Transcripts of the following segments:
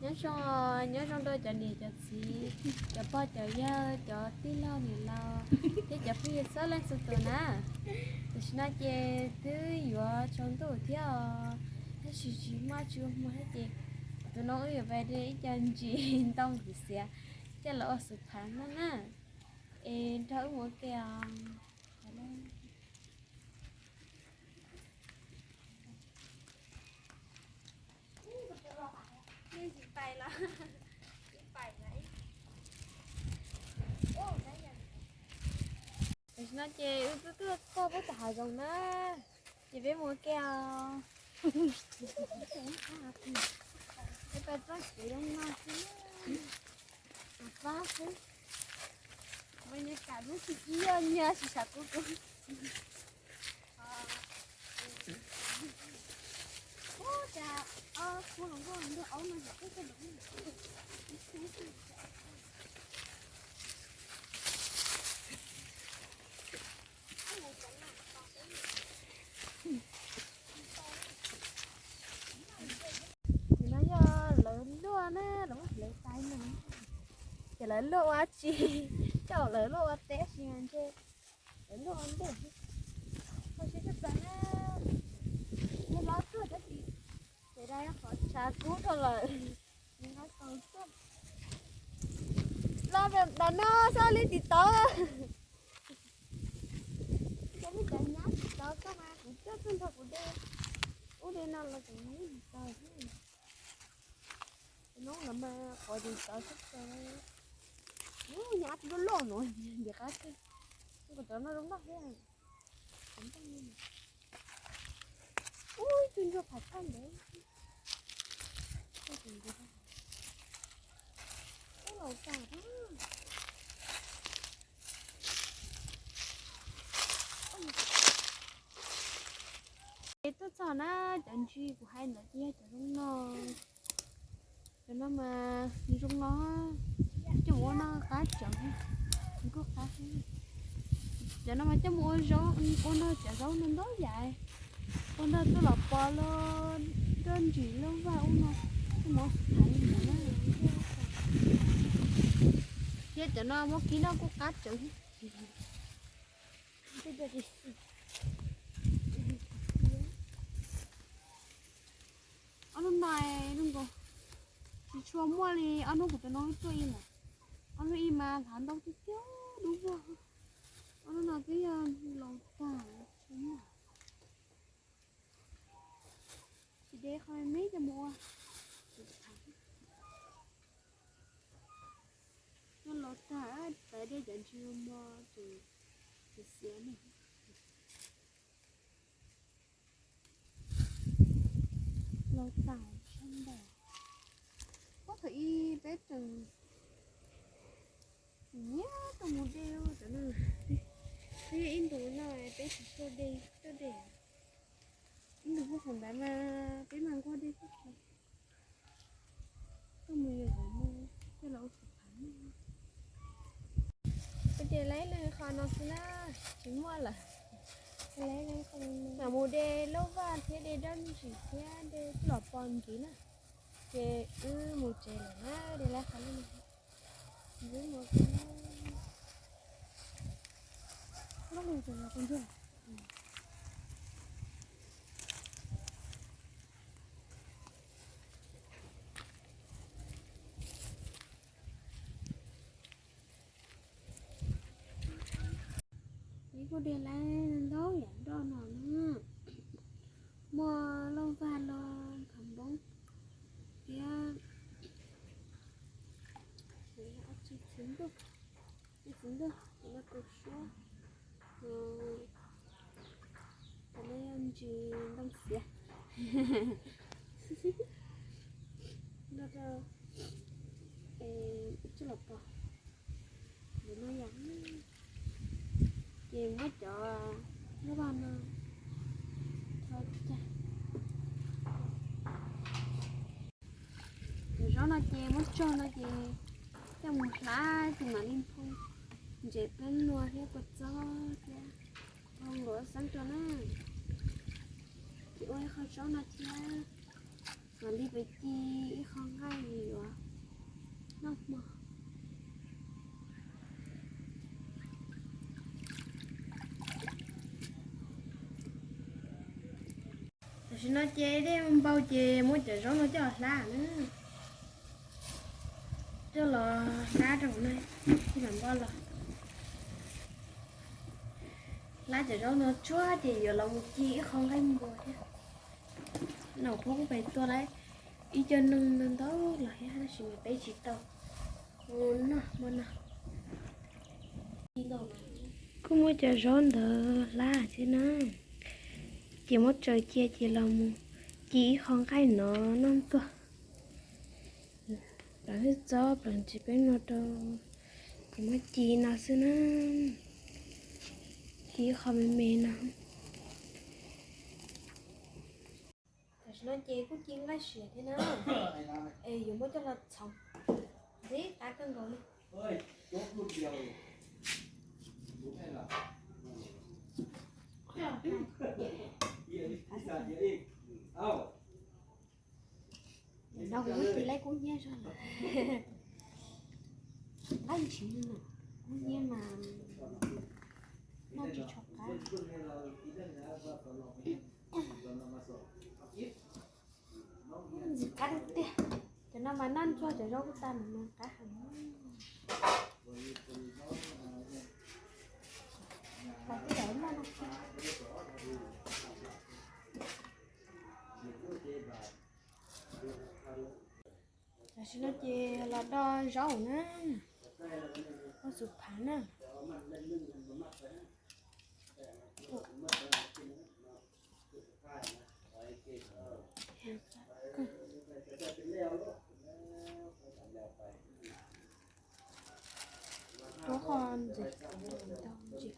Nyob zoo, nyob zoo rau cov niam cov txiv, cov pog cov yawg, cov tij laug niam laus, thiab cov phooj ywg txhua leej txhua tus na. Tam sim no ces twb yuav tsaus ntuj thiab os, tab sis tsis muaj tsis ua hmo thiab ces tus no wb yuav pais de ib co ntsis ntoo ntxiv xiav coj los ua xu phav no na. Es nrog wb mus ua ke os. Tam sim no ces wb twb tuaj txog pub tom hav zoov na, ces peb mus ua ke os. Peb pais txoj kev zoo no xwb, pab xwb. Baj nyas kam lub tsis kib yog nyias tsis sav kub kub. Ces no yog lawv luaj na, lawv muab hlawv tais no, ces lawv luaj ua tsi, coj lawv luaj ua teb si ntshe lawv luaj ua ntej. Kho siab tshaj plaws na, yog los tuaj tab sis ces da qhov tshav kub rau lawm, nqa xaus tuaj. Los nram no xwb li tsis tau. Cov nyab tsis tau koj mas kuv coj tuaj nrog kuv de ub de no los kuv tsis tau. Hnub no mas qhov tsis tau txog, nyab tsis loj loj no, ntiav qab xwb. Kuv cov no zoo noj thiab. Ub, tus ntsuag phav thaj ntev. Ub, laus tas. Ces tuaj txog na, cov ntsis kuv hais ntawd ces yog cov zoo no. Cov no mas zoo no, coj mus ua noj qab tsawv, kuj qab. Cov no mas coj mus ua zaub, ua noj cov zaub no ntau yam, ua nrog tuaj los pos los nrog ntsim loj vaj ub no, coj mus ua xav li ntawd na. Thiab cov no muab kib noj kuj qab tsawv. Ob hnub no zoo nkaus tsis tshua muaj li, ob hnub kuv tus no tuaj ib lawm, ob hnub ib mas hlav ntau tiag tiag dub vog. Ob hnub no twb yog laus tag tsis muaj. Tsis de qhov me coj mus ua. Noj laus tag, pab de cov ntsis mos ces xiav ne. Laus tag sab npam. Ub, thaum ib peb tseem nyiam tuaj mus de cov no, twb yog ib ntus no peb tsis tuaj de, tuaj de. Ib ntus puag thaum ntawd mas peb mas nquag de tag. Tuaj mus yos kom mus coj los ua xu phav. Peb de laib leej qho no xwb na, tsis muaj lawm. Mam mus de loj vaj thiab de dab ntsis thiab de los pos ntsis na. Ces wb mus tsev lawm na, de laib qho leej. Peb kuj de laib ntau yam nroj no na, muaj lauj vag los khav npoob thiab txiv ntuj, txiv ntuj, cov no tus suab, cov no yog ntsis ntoo xiav. Nroj rau, es ib tug los pom, no yog, ces muab cov lauj vag no tso cag. Cov zaub no ces muab tsog no ces coj mus hlab ces mam li nphoo ntses pleev nua thiab kua txob thiab npua xeeb rau na. Ces ua ib qho zaub no thiab mam li pem ci ib qho nqaij Tam sim no ces dej npau ces muab cov zaub no coj los hlab na. Coj los hlab rau no, ib yam npau los hlab cov zaub no tsuag ces yuav los mus ci ib qho nqaij npua thiab. Nram Hmoob kuj pheej tua lawm ib co neeg ntau ntau los thiab tab sis mas peb tsis tau mus noj hmo no. Kuj muab cov zaub ntawd hlab thiab na, ces muab tsaws cia ces los mus ci ib qho nqaij no noj ntxuag. Plaws hwj txob plaws ntsis peb no rau, ces muab ci no xwb na, ci ib qho me me no. Tam sim no ces kuj ci nqaij siav thiab na, es yuav muab coj los txhoov ntxiv qab kawg nkaus li. No kuv muab ci laib kub hnyiab zog, nqaij ntshis no, kub hnyiab mas noj tsis tshua qab. Ntxim qab tiag tiag. Cov no mas noj ntsuag cov zaub kuj tag mas qab heev. Tam sim no ces los do zaub na, ua xub phav na. Rub qhov ntxiv ntau ntsis.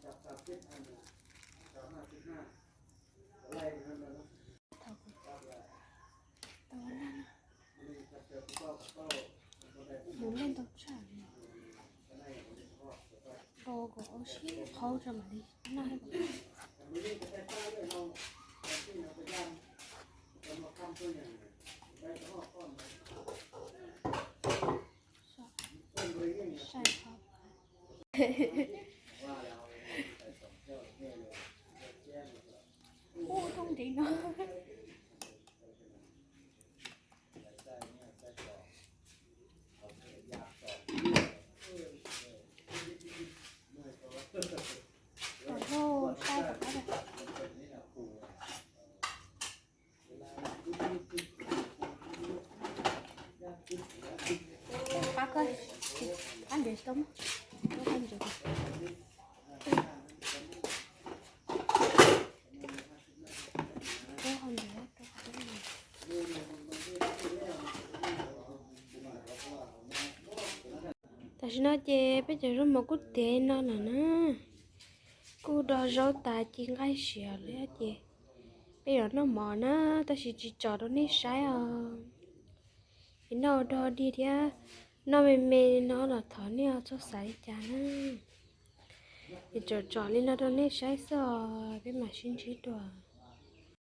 Tau na, mus npej ntau tshaj li. Rau kom ua sib qhaub tso mam li noj. Sai qhov. Ub, thooj ntev no. Tom thauj saib tom qab. Qab koj, qab ntev tsis tau muab, qab ntev. Tam sim no ces peb cov zaub mov kuj tiav no lawm na, kuj do zaub tas ci nqaij siav lawm ces peb yuav noj mov na, tab sis tsis tsom rau nej saib os. Es noj ua dog dig thiab, noj me me no los thov nej txhob xav li cas na. Es tsom tsom li no rau nej saib xwb os, peb mam sib ntsib dua.